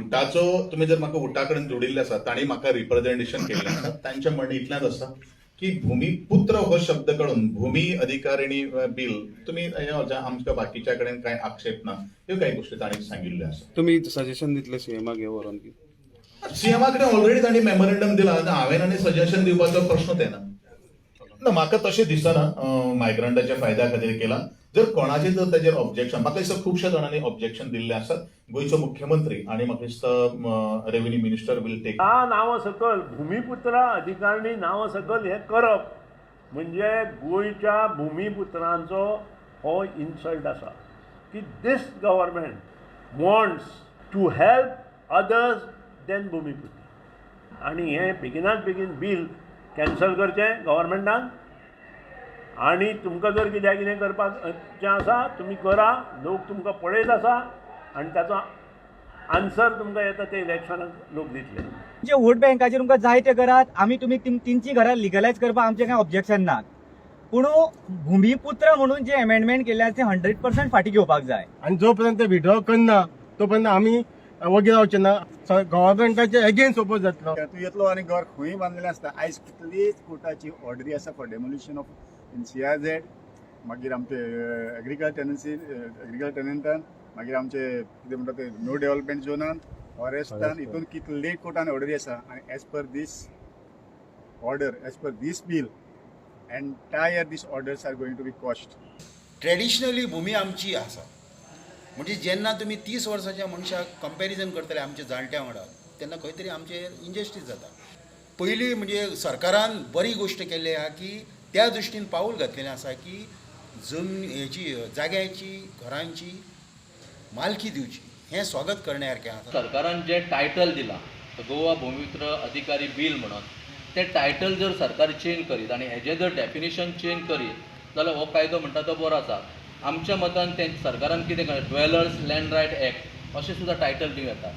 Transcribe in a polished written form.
हुटाचो तुमी जर म्हाका हुटा कडेन जोडिल्ले आसा, तांणी म्हाका रिप्रेझेंटेशन केल्लें आसा. तांचें म्हणणें इतलेंच आसा की भुमीपुत्र हो शब्द काडून भूमी अधिकारिणी बील तुमी हें आमच्या बाकीच्या कडेन कांय आक्षेप ना, ह्यो कांय गोश्टी तांणी सांगिल्ल्यो आसा. तुमी सजेशन दितले सीएमाक हे व्हरोन की? सीएमा कडेन ऑलरेडी तांणी मेमोरेंडम दिला आनी हांवें आनी सजेशन दिवपाचो प्रश्नूच येना. ना, म्हाका तशें दिसना मायग्रंटाच्या फायद्या खातीर केला. जर कोणाचें जर ताजेर ऑब्जेक्शन, म्हाका दिसता खुबश्या जाणांनी ऑब्जेक्शन दिल्लें आसात. गोंयचो मुख्यमंत्री आनी म्हाका दिसता रेव्हेन्यू मिनिस्टर will take. ह्या नांवा सकल, भुमिपुत्रा अधिकारणी नांवा सकल हें करप म्हणजे गोंयच्या भुमिपुत्रांचो हो इन्सल्ट आसा की this government wants to help others than Bhumiputra. आनी हें बेगिनात बेगीन बील कॅन्सल करचें गव्हर्मेंटान आनी तुमकां जर कित्याक कितें करपाचें आसा तुमी करा. लोक तुमकां पळयत आसा आनी ताचो आन्सर तुमकां येता ते इलेक्शनाक लोक दितले. तुमचे वोट बँकाचेर तुमकां जाय ते करात. आमी तुमी तेंची घरां लिगलायज करपाक आमचें कांय ऑब्जेक्शन ना, पूण भुमिपुत्र म्हणून जे अमेंडमेंट केल्ले आसा ते 100% फाटीं घेवपाक जाय. आनी जो पर्यंत ते विड्रॉ करना तो पर्यंत आमी वगी रावचे ना. गव्हर्मेंटाचे एगेन्स्ट ओपोज जातलो. तूं येतलो आनी घर खंय बांदलेलें आसता. आयज कितलीच कोर्टाची ऑर्डरी आसा for demolition of in CRZ, मागीर आमचे एग्रीकल्चर टेनन्सी, एग्रीकल्चर टेनंटान, मागीर आमचे कितें म्हणटा ते न्यू डेव्हलपमेंट झोनान, फॉरेस्टान, हितून कितले कोर्टान ऑर्डरी आसा. आनी as per this order, as per this bill, entire these orders are going to be quashed. Traditionally भुमी आमची आसा. म्हणजे जेन्ना तुमी 30 वर्साच्या मनशाक कंपॅरिजन करतले आमच्या जाणट्या वांगडा, तेन्ना खंय तरी आमचेर इनजस्टीस जाता. पयलीं म्हणजे सरकारान बरी गोश्ट केल्ली आहा की त्या दृश्टीन पावूल घातलेलें आसा की जमनी हेची, जाग्याची, घरांची मालकी दिवची, हें स्वागत करण्या सारकें आसा. सरकारान जें टायटल दिलां गोवा भुमिपुत्र अधिकारी बील म्हणून, तें टायटल जर सरकार चेंज करीत आनी हेजें जर डेफिनेशन चेंज करीत जाल्यार हो कायदो म्हणटा तो बरो आसा. आमच्या मतान तें सरकारान कितें करता, ड्वेलर्स लँड रायट एक्ट अशें सुद्दां टायटल दिवं येता.